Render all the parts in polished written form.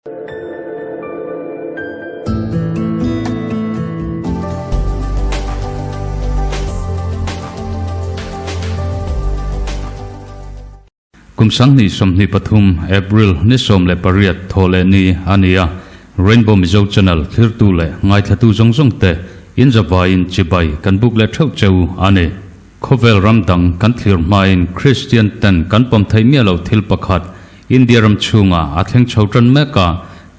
Kum 2023 April ni 18 thawhleh ni a ni a, Rainbow Mizo Channel thlirtu leh ngaithlatu zawng zawng te in zavaiin chibai kan buk leh theuh cheu a ni. Khawvel ram dang kan thlir hmain Kristian ten kan pawm theih miah loh thil pakhat India ram chhungah a thleng chho tan mek a,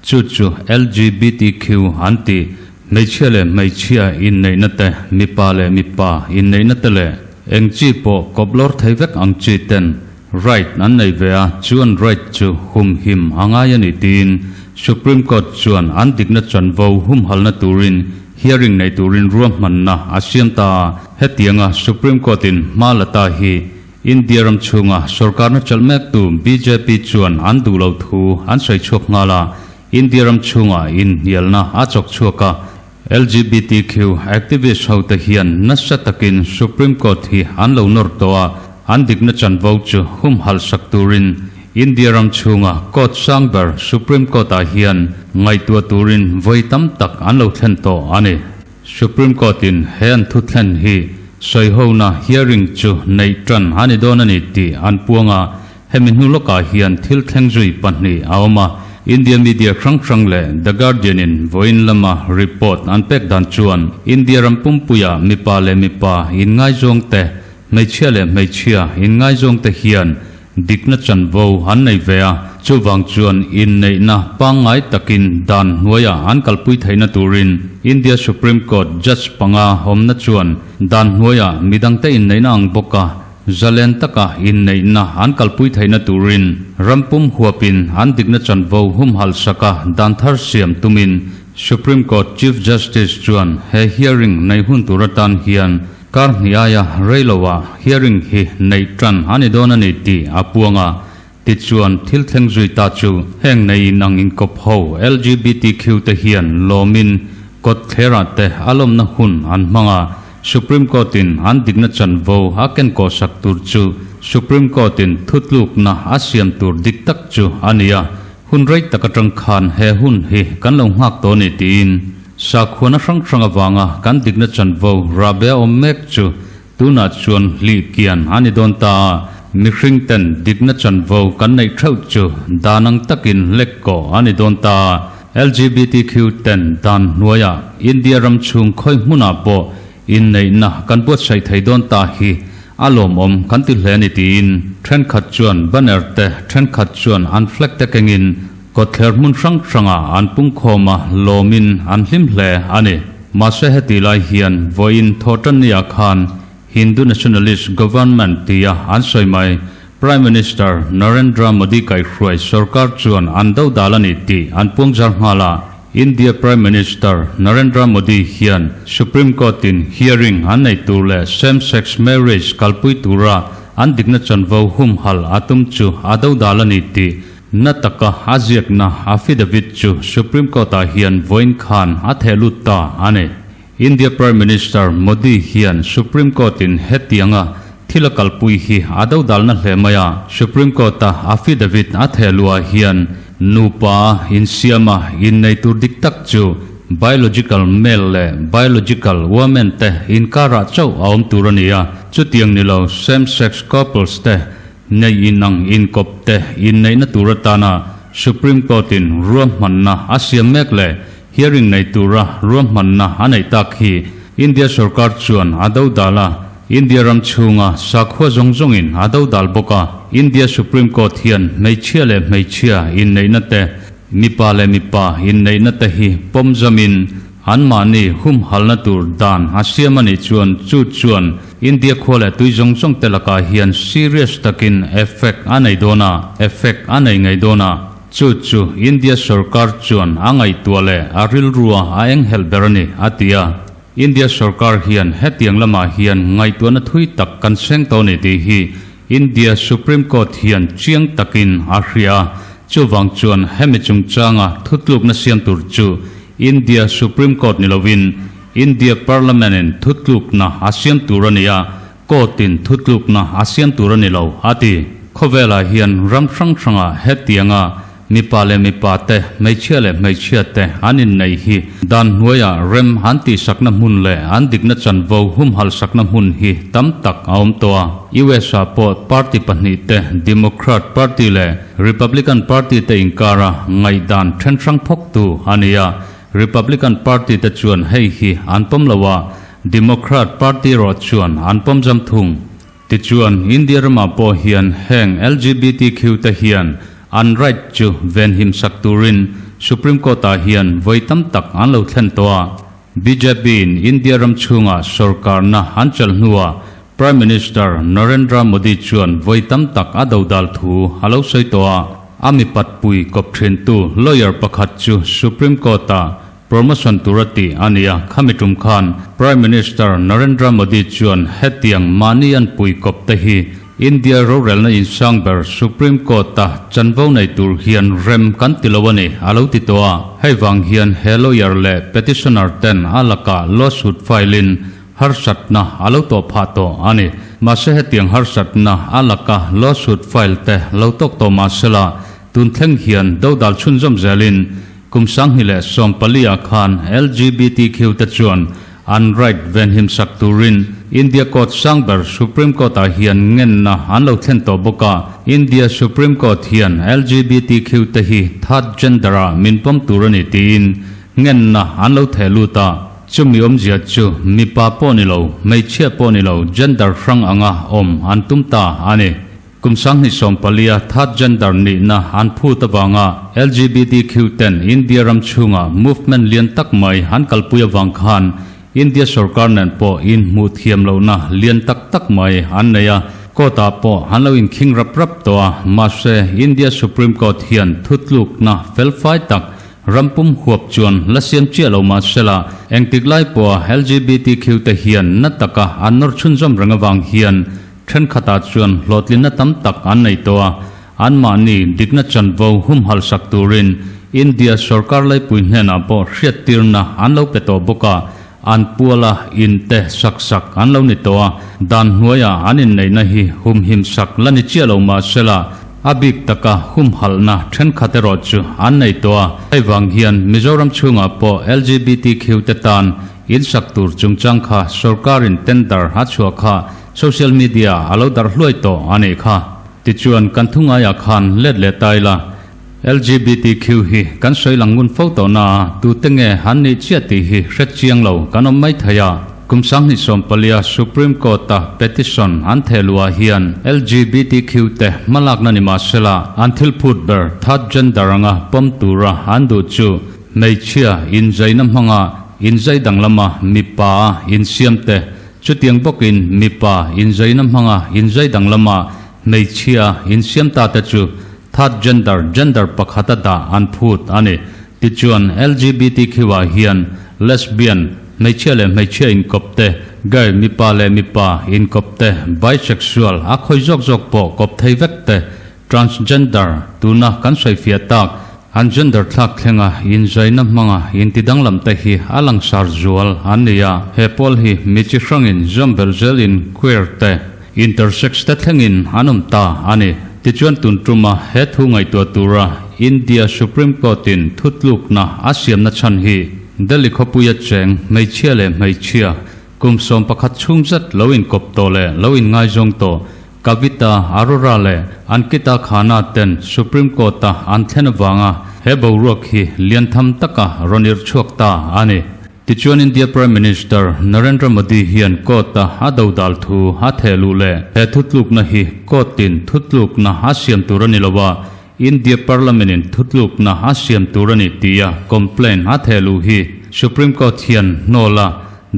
chu chu LGBTQ an ti. Hmeichhia leh hmeichhia inneihna te, mipa leh mipa inneihna te leh eng chi pawh kawp lawr thei vek ang chi ten right an nei ve a, chuan right chu humhim a ngai a ni tiin Supreme Court chuan an dikna chanvo humhalna turin hearing nei turin ruahmanna a siam ta a, hetianga Supreme Court in hma la ta hi India ram chhunga sorkarna chalh mektu bjp chuan an duh lo thu an sawi chhuak nghal a, India ram chhunga inhnialna a chawk chhuak a, LGBTQ activist hote hian nasa takin Supreme Court hi an lo nawr tawh a, an dikna chanvo chu humhalh sak turin India ram chhunga court sang ber Supreme Court-ah hian ngaihtuah turin vawi tam tak an lo thlen tawh a ni. Supreme Court-in he an thuthlen hi sawihona, hearing, chu neih tan a ni dawn a ni tih an puang a, hemi hnu lawkah hian thil thleng zui pahnih a awm a. India media hrang hrang leh The Guardian-in vawiin lama report an pek dan chuan India ram pumpuia mipa leh mipa inngaizawng te, hmeichhia leh hmeichhia inngaizawng te hian Dikna chanvo an nei ve a, chuvang chuan inneihna pangngai takin dan hnuaiah an kalpui theihna turin India Supreme Court Judge panga awmna chuan dan hnuaiah midangte inneihna ang bawka zalen taka inneihna an kalpui theihna turin rampum huapin an dikna chanvo humhalh saka dan thar siam tumin Supreme Court Chief Justice chuan he hearing nei hun tur atan hian Kar hnih aia rei loah hearing hi neih tan a ni dawn a ni tih a puang a, tichuan thil thleng zui ta chu heng nei in ang inkawp ho LGBTQ te hian lawmin kawt thlerah te a lawmna hun an hmang a, Supreme Court in an dikna chanvo a kenkawh sak tur chu Supreme Court in thutlukna a siam tur dik tak chu a ni a, hun rei tak atang khan he hun hi kan lo nghak tawh a ni tiin. Sakhuana hrang hrang avanga kan dikna chanvo rahbe a awm mek chu tunah chuan hlih kian a ni dawn ta a, mihring ten dikna chanvo kan neih theuh chu dan ang takin lek kawh a ni dawn ta a, LGBTQ ten dan hnuaiah India ram chhung khawi hmunah pawh inneihna kan buatsaih thei dawn ta hi a lawmawm kan ti hle a ni tiin thenkhat chuan banner te thenkhat chuan an flag te kengin Kawtthler hmun hrang hrangah an pungkhawm a, lawmin an hlim hle a ni. Mahse heti lai hian vawiin Thawhtanniah khan Hindu Nationalist Government tia an sawi mai Prime Minister Narendra Modi kaihhruai sorkar chuan an dodal a ni tih an puangzar nghal a. India Prime Minister Narendra Modi hian Supreme Court-in hearing an nei tur leh same-sex marriage kalpui tura an dikna chanvo humhalh a tum chu a dodal a ni tih Na taka a ziakna affidavit chu Supreme Court-ah hian vawiin khan a theh lut ta a ni. India Prime Minister Modi hian Supreme Court-in hetianga thil a kalpui hi a dodalna hle mai a, Supreme Court-a affidavit a theh luhah hian nupa insiama innei tur dik tak chu biological male leh biological woman te inkarah chauh a awm tur a ni a, chutiang ni lo same-sex couples te Neih inang inkawp te inneihna tur atana Supreme Court-in ruahmanna a siam mek leh hearing nei tura ruahmanna a neih tak hi India sorkar chuan a dodal a, India ram chhunga sakhua zawng zawngin a dodal bawk a. India Supreme Court hian hmeichhia leh hmeichhia inneihna te, mipa leh mipa inneihna te hi pawm zamin anmahni humhalna tur dan a siam a nih chuan chu chuan India khua leh tui zawng zawng te lakah hian serious takin effect a nei dawn a, effect a nei ngei dawn a, chu chu India sorkar chuan a ngaihtuah leh a rilrua a enghelh ber a ni, a ti a. India sorkar hian hetiang lamah hian ngaihtuahna thui tak kan seng tawh a ni tih hi India Supreme Court hian chiang takin a hria a, chuvang chuan hemi chungchanga thutlukna siam tur chu India Supreme Court ni lovin India Parliament in thutlukna a siam tur a ni a, Court in thutlukna a siam tur a ni lo, a ti. Khawvelah hian ram hrang hrangah hetianga. Mipa leh mipa te, hmeichhia leh hmeichhia te an inneih hi dan hnuaiah rem an tihsakna hmun leh an dikna chanvo humhalhsakna hmun hi tam tak a awm tawh a. US ah pawh party pahnihte Democrat Party leh Republican Party te inkara ngaihdan then hrang phawktu a ni a. Republican Party te chuan hei hi an pawm lo a, Democrat Party erawh chuan an pawm zam thung. Tichuan, India ramah pawh hian heng LGBTQ te hian an right chu venhim sak turin Supreme Court ah hian vawi tam tak an lo thlen tawh a. Bjp in India ram chhungah sorkarna an chelh hnuah Prime Minister Narendra Modi chuan vawi tam tak a dodal thu a lo sawi tawh a. A mipatpui kawp thintu lawyer pakhat chu Supreme Court ah Promotion tur a tih a ni a, khami tum khan Prime Minister Narendra Modi chuan hetiang mahni an pui kawp te hi India rorelna insang ber Supreme Court-a chanvo nei tur hian rem kan ti lo a ni, a lo ti tawh a. Hei vang hian he lawyer leh petitioner ten a lakah lawsuit file-in harsatna a lo tawh phah tawh a ni. Mahse hetiang harsatna a laka lawsuit file te lo tawk tawh mahsela tun thleng hian dodal chhunzawm zelin Kum 2014 ah khan LGBTQ te chuan an right venhim sak turin India Court sang ber Supreme Court ah hian ngenna an lo thlen tawh bawk a. India Supreme Court hian LGBTQ te hi third gender ah min pawm tur a ni tiin ngenna an lo theh lut a. Chumi awmzia chu mipa pawh ni lo, hmeichhia pawh ni lo gender hrang anga awm an tum ta a ni. Kum 2014 a third gender nihna an phut avanga LGBTQ ten India ram chhunga movement lian tak mai an kalpui avang khan India sorkar nen pawh inhmuh thiam lohna lian tak tak mai an nei a, court ah pawh an lo inkhing rap rap tawh a, mahse India Supreme Court hian thutlukna felfai tak rampum huap chuan la siam chiah lo mahsela engtik lai pawha LGBTQ te hian na taka an nawr chhunzawm reng avang hian Thenkhatah chuan hlawhtlinna tam tak an nei tawh a, anmahni dikna chanvo humhalh sak turin India sorkar laipui hnenah pawh hriattirna an lo pe tawh bawk a, an puala in te sak sak an lo ni tawh a, dan hnuaiah an inneihna hi humhim sak la ni chiah lo mahsela a bik taka humhalhna thenkhat erawh chu an nei tawh a, hei vang hian Mizoram chhungah pawh LGBTQ te tan in sak tur chungchang kha sorkarin tender a chhuah kha Social media a lo darh hluai tawh a nih kha. Tichuan, kan thu ngaiah khan let leh ta ila, LGBTQ hi kan sawi lang ngun fo tawh na a, tute nge han nih chiah tih hi hre chiang lo kan awm mai thei a. Kum 2014 a Supreme Court-a petition an theh luhah hian LGBTQ te hmalakna ni mahsela an thil phut ber third gender anga pawm tura an duh chu hmeichhia inzaina hmanga inzai danglama mipa a insiam te Chutiang bawkin mipa inzaina hmanga inzai danglama hmeichhia insiam ta te chu third gender, gender pakhata dah an phut a ni. Tichuan LGBTQ ah hian lesbian, hmeichhia leh hmeichhia inkawp te, gay, mipa leh mipa inkawp te, bisexual, a khawi zawk zawk pawh kawp thei vek te, Transgender, tuna kan sawifiah tak, an gender thlak thlenga inzaina hmanga intidanglam te hi a langsar zual an ni a. He pawl hi mi chi hrangin zawm belh zelin queer te, intersex te thlengin an awm ta a ni. Tichuan tun tuma he thu ngaihtuah tura India Supreme Court-in thutlukna a siamna chhan hi Delhi khawpuia cheng hmeichhia leh hmeichhia kum 11 chhung zet lo inkawp tawh leh lo inngaizawng tawh Kavita Arora leh Ankita Khanna ten Supreme Court-a an thlen avanga he boruak hi lian tham taka rawn irh chhuak ta a ni. Tichuan India Prime Minister Narendra Modi hian Court-a a dodal thu a theh luh leh he thutlukna hi Court-in thutlukna a siam tur a ni lo a, India Parliament-in thutlukna a siam tur a ni tia complaint a theh luh hi Supreme Court hian hnawl a,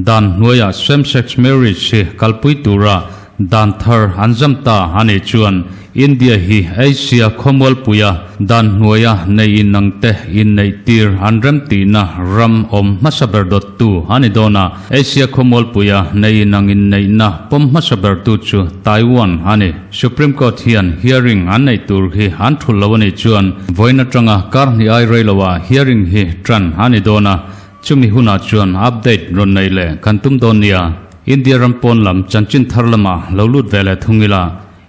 dan hnuaiah same-sex marriage hi kalpui tura Dan thar an zam ta a nih chuan India hi Asia khawmualpuia dan hnuaia nei inangte inneihtir an remtihna ram awm hmasa ber dawttu a ni dawn a. Asia khawmualpuia nei inang inneihna pawm hmasa bertu chu Taiwan a ni. Supreme Court hian hearing an neih tur hi an thulh lo a nih chuan vawiin atanga kar hnih ai rei loah hearing hi tan a ni dawn a, chumi hunah chuan update rawn neih leh kan tum dawn nia. India ram pawn lam chanchin thar lamah lo lut ve leh thung ila.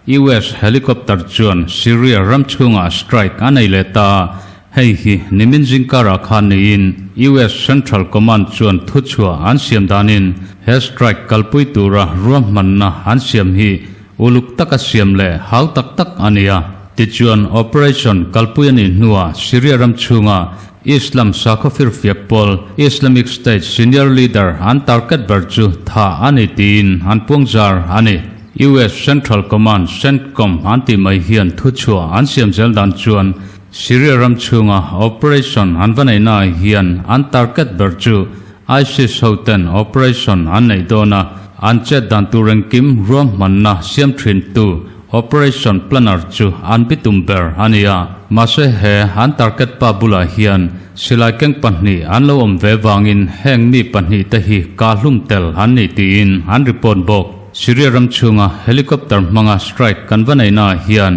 US helicopter chuan Syria ram chhungah strike a nei leh ta a, hei hi nimin zingkarah khan niin US Central Command chuan thuchhuah an siam danin he strike kalpui tura ruahmanna an siam hi uluk taka siam leh hau tak tak a ni a. Tichuan operation kalpui a nih hnuah Syria ram chhunga Islam sakhaw firfiak pawl Islamic State senior leader an target ber chu tha a ni tiin an puangzar a ni. US Central Command, CENTCOM, an tih mai hian thuchhuah an siam zel dan chuan Syria ram chhunga operation an va neihnaah hian an target ber chu ISIS hoten operation an neih dawn a, an chet dan tur engkim ruahmanna siam thintu Operation Planner chu an bitum ber a ni a, mahse he an target pa bulah hian silai keng pahnih an lo awm ve vangin heng mi pahnih te hi kah hlum tel an ni tiin an report bawk. Syria ram chhunga helicopter hmanga strike kan va neihnaah hian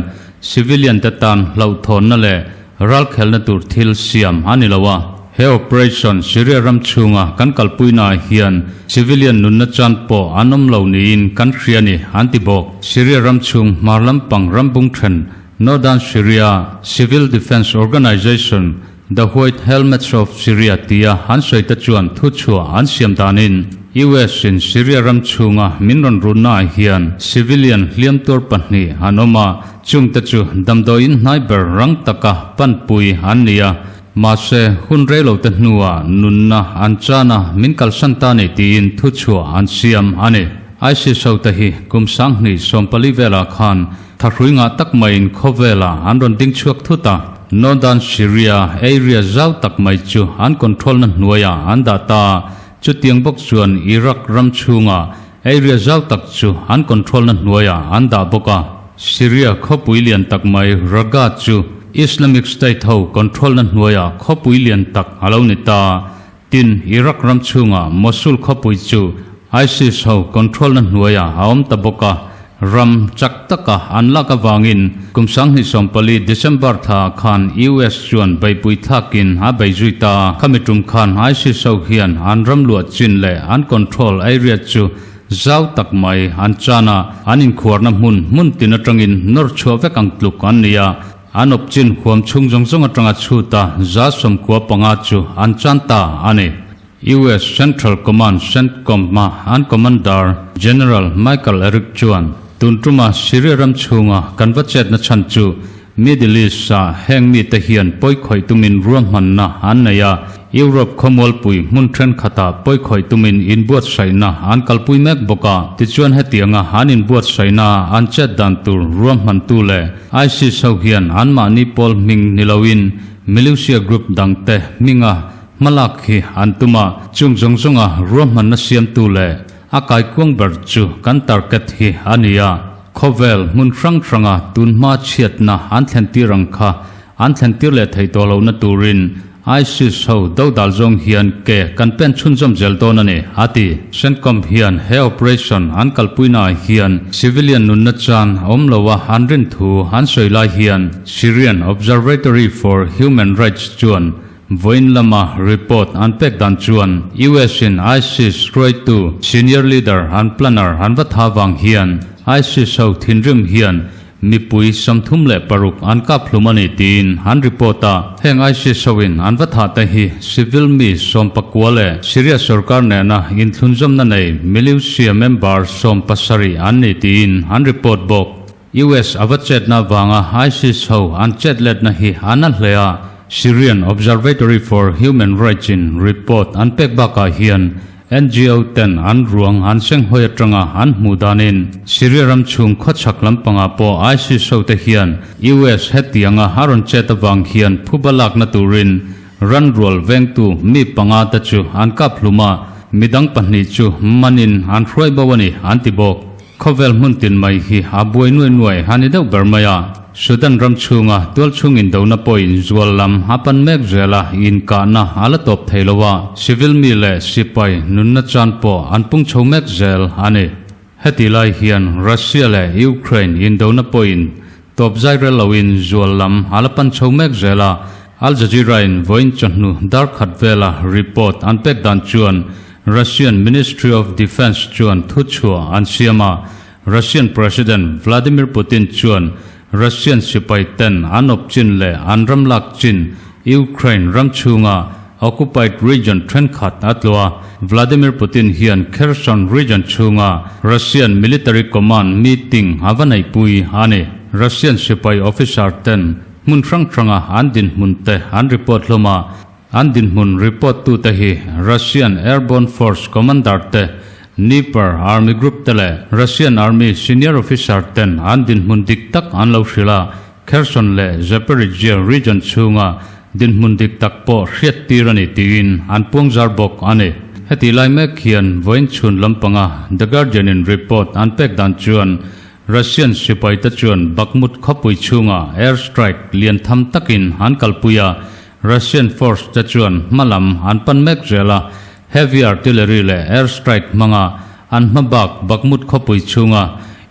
civilian te tan hlauhthawnna leh Ralkhelna tur thil siam a ni lo a, he operation Syria ram chhunga kan kalpuinaah hian civilian nunna chan pawh an awm lo niin kan hria a ni, an ti bawk. Syria ram chhung hmar lampang ram bung then Northern Syria Civil Defence Organization, The White Helmets of Syria tia an sawi te chuan thuchhuah an siam danin US in Syria ram chhunga min rawn runnaah hian civilian hliam tuar pahnih an awm a, Chungte chu damdawiin hnai ber rang taka panpui an ni a, mahse hun reilote hnuah nunna an chan a, min kalsan ta ni tiin thuchhuah an siam a ni. ISIS hote hi kum 2024 velah khan thahrui ngah tak maiin khawvelah an rawn ding chhuak thut a, Northern Syria area zau tak mai chu an control na hnuaiah an dah ta a, chutiang bawk chuan Iraq ram chhungah Area zau tak chu an control na hnuaiah an dah bawk a. Syria khawpui lian tak mai Raqqa chu Islamic State ho control na hnuaiah khawpui lian tak a lo ni ta. Tin, Iraq ram chhungah Mosul khawpui chu ISIS ho control na hnuaiah a awm ta bawk a. Ram chak taka an lak avangin kum 2014 December thla khan US chuan beihpui thlakin a bei zui ta. Khami tum khan ISIS ho hian an ram luah chin leh an control area chu zau tak mai an chan a, an inkhuarna hmun hmun tin atangin nawr chhuah vek ang tluk an ni a. An awp chin huam chhung zawng zawng atanga chhuta 95 chu an chan ta a ni. US Central Command, CENTCOM, a an Commander General Michael Erik chuan, Tun tuma Syria ram chhunga kan va chetna chhan chu Middle East-a heng mite hian pawikhawih tumin ruahmanna an nei a, Europe khawmualpui hmun thenkhatah pawikhawih tumin inbuatsaihna an kalpui mek bawk a. Tichuan hetianga an inbuatsaihna an chet dan tur ruahmantu leh ISIS ho hian anmahni pawl hming ni loin Militia group dangte hminga Hmalak hi an tum a, chung zawng zawnga ruahmanna siamtu leh a kaikuang ber chu kan target hi a ni a. Khawvel hmun hrang hranga tunhma chhiatna an thlentir ang kha an thlentir leh thei tawh lohna turin ISIS ho dodal zawng hian ke kan pen chhunzawm zel dawn a ni, a ti. CENTCOM hian he operation an kalpuinaah hian civilian nunna chan a awm lo a an rin thu an sawi lai hian Syrian Observatory for Human Rights chuan Vawiin lama report an pek dan chuan US in ISIS hruaitu senior leader an planner an va tha vang hian ISIS ho thinrim hian mipui 36 an kap hlum a ni tiin an report a. Heng ISIS ho in an va tha te hi civil mi 19 leh Syria sorkar nena inthlunzawmna nei militia member 17 an ni tiin an report bawk. US a va chetna vanga ISIS ho an chet letna hi a na hle a, Syrian Observatory for Human Rights in report an pek bakah hian NGO ten an ruang an senghawi atanga an hmuh danin Syria ram chhung khawchhak lampangah pawh ISIS ho te hian US hetianga a rawn chet avang hian phuba lakna turin ran rual vengtu mi panga te chu an kap hlum a, midang pahnih chu manin an hruai bo a ni an ti bawk. Khawvel hmun tin mai hi a buai nuai nuai a ni deuh ber mai a. Sudan ram chhunga tual chhung indona pawhin zual lam a pan mek zel a, inkahna a la tawp thei lo a, civil mi leh sipai nunna chan pawh an pung chho mek zel a ni. Heti lai hian Russia leh Ukraine indona pawhin tawp zai rel loin zual lam a la pan chho mek zel a, Al Jazeera-in vawiin chawhnu dar khat vela report an pek dan chuan Russian Ministry of Defence chuan thuchhuah an siam a. Russian President Vladimir Putin chuan Russian sipai ten an awp chin leh an ram lak chin Ukraine ram chhunga occupied region thenkhat a tluah a. Vladimir Putin hian Kherson region chhunga Russian military command meeting a va neihpui a ni. Russian sipai officer ten hmun hrang hranga an dinhmun te an report hlawm a. An dinhmun report tute hi Russian Airborne Force Commander te, Dnieper Army Group te leh Russian Army Senior Officer ten an dinhmun dik tak an lo hrilh a, Kherson leh Zaporizhzhia region chhunga dinhmun dik tak pawh hriat tir a ni tiin an puangzar bawk a ni. Heti lai mek hian vawiin chhun lampanga The Guardian in report an pek dan chuan Russian sipaite chuan Bakhmut khawpui chhunga air strike lian tham takin an kalpui a, Russian force te chuan hma lam an pan mek zel a, heavy artillery leh air strike hmanga an hma bak Bakhmut khawpui chhunga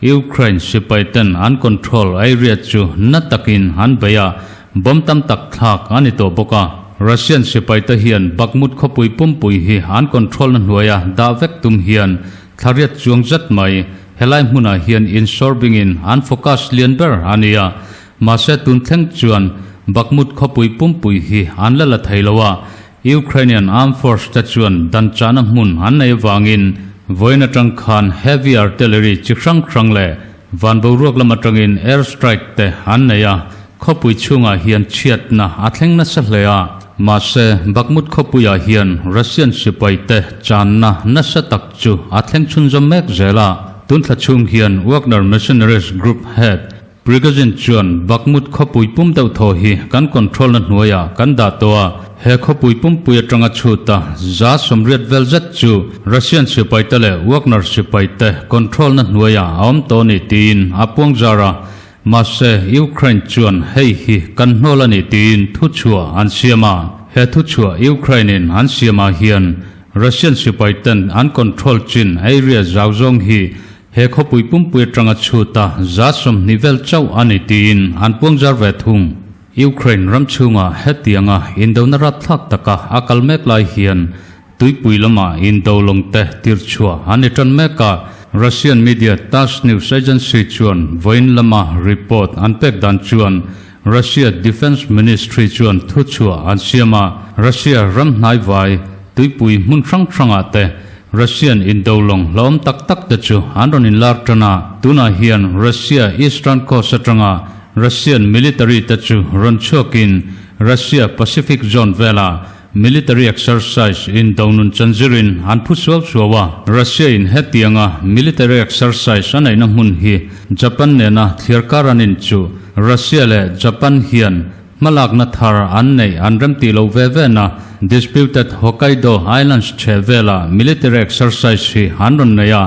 Ukraine sipai ten an control area chu na takin an bei a, bomb tam tak thlak a ni tawh bawk a. Russian sipai te hian Bakhmut khawpui pumpui hi an control na hnuaia dah vek tum hian thlariat chuang zat mai helai hmunah hian insawr bingin an focus lian ber a ni a. Mahse tun thleng chuan Bakhmut khawpui pumpui hi an la la thei lo a, Ukrainian Armed Force te chuan dan chahna hmun an nei avangin vawiin atang khan heavy artillery chi hrang hrang leh van boruak lam atangin air strike te an nei a, khawpui chhungah hian chhiatna a thleng nasa hle a. Mahse Bakhmut khawpuiah hian Russian sipai te channa nasa tak chu a thleng chhunzawm mek zel a, tun thla chhung hian Wagner Mercenaries Group head Prigozhin chuan Bakhmut khawpui pum deuh thaw hi kan control na hnuaiah kan dah tawh a, he khawpui pumpui atanga chhut a 180 vel zet chu Russian sipaite leh Wagner sipaite control na hnuaiah a awm tawh a ni tiin a puang zar a, mahse Ukraine chuan hei hi kan hnawl a ni tiin thuchhuah an siam a. He thuchhuah Ukraine in an siamah hian Russian sipaiten an control chin area zau zawng hi He khawpui pumpui atanga chhuta 20 vel chauh a ni tiin an puangzar ve thung. Ukraine ram chhunga hetianga indona rapthlak taka a kal mek lai hian tuipui lama indo lawngte tirchhuah an ni tan mek a. Russian media Tass news agency chuan vawiin lama report an pek dan chuan Russia Defence Ministry chuan thuchhuah an siam a, Russia ram hnaivai tuipui hmun hrang hrangah te Russian indo lawng hlawm tak tak te chu an rawn inlar tan a, tunah hian Russia Eastern Coast atanga Russian military te chu rawn chhuakin Russia Pacific Zone velah military exercise indo nun chanzirin an phu suau suau a. Russia in hetianga military exercise a neihna hmun hi Japan nena thliar kar an in chu Russia leh Japan hian Hmalakna thar an neih an remtih lo ve ve na Disputed Hokkaido Islands chheh vela military exercise hi an rawn nei a,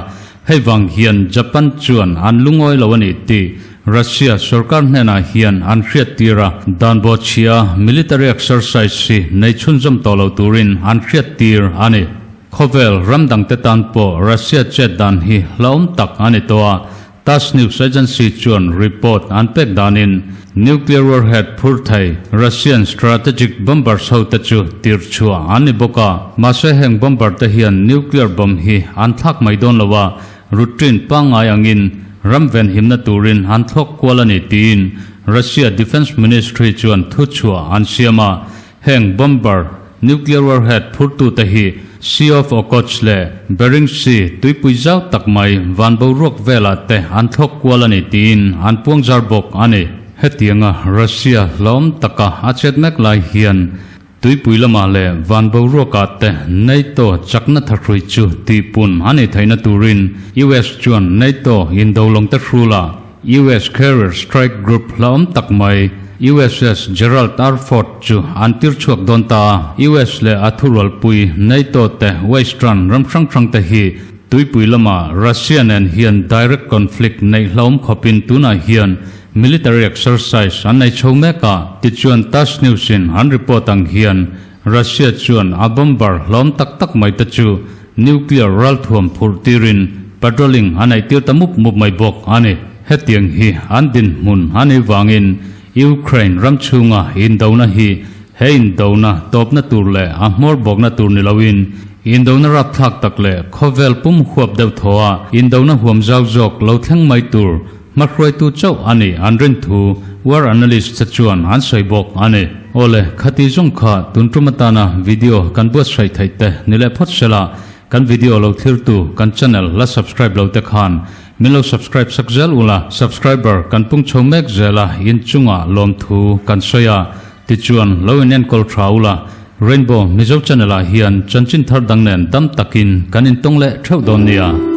hei vang hian Japan chuan an lungawi lo a ni tih Russia sorkar hnenah hian an hriattir a, dan bawhchhia military exercise hi nei chhunzawm tawh lo turin an hriattir a ni. Khawvel ram dangte tan pawh Russia chet dan hi hlauhawm tak a ni tawh a, Tass News Agency chuan report an pek danin nuclear warhead phur thei Russian strategic bombers ho te chu tir chhuah an ni bawk a. Mahse heng bomber te hian nuclear bomb hi an thlak mai dawn lo a, routine pangngai angin ram venhimna turin an thlawk kual a ni tiin Russia Defence Ministry chuan thuchhuah an siam a. Heng bomber, nuclear warhead phurtute hi Sea of Okhotsk leh Bering Sea tuipui zau tak mai van boruak velah te an thlawk kual a ni tiin an puangzar bawk a ni. Hetianga Russia hlawm taka a chet mek lai hian tuipui lamah leh van boruakah te NATO chakna thahrui chu tihpun a ni theihna turin US chuan NATO indolawngte hrulah US Carrier Strike Group hlauhawm tak mai USS Gerald R. Ford chu an tir chhuak dawn ta a. US leh a thurualpui NATO te Western ram hrang hrang te hi tuipui lama Russia nen hian direct conflict neih hlauhawm khawpin tunah hian military exercise an nei chho mek a. Tichuan Tass News in an report ang hian Russia chuan a bomber hlauhawm tak tak mai te chu Nuclear ralthuam phurh tirin patrolling a neih tir ta mup mup mai bawk a ni. Hetiang hi an dinhmun a nih vangin Ukraine ram chhunga indona hi he indona tawpna tur leh a hmawr bawkna tur ni loin Indona rapthlak tak leh khawvel pum huap deuh thaw a indona huam zau zawk lo thleng mai tur hmahruaitu chauh a nih an rin thu war analyst te chuan an sawi bawk a ni. Awle, khati zawng kha tun tum atana video kan buatsaih theih te ni leh phawt sela, kan video lo thlirtu kan channel la subscribe lo te khan min lo subscribe sak zel ula, subscriber kan pung chho mek zel a inchungah lawmthu kan sawi a, Tichuan, lo inenkawl tha ula, Rainbow Mizo Channel ah hian chanchin thar dang nen dam takin kan intawng leh theuh dawn nia.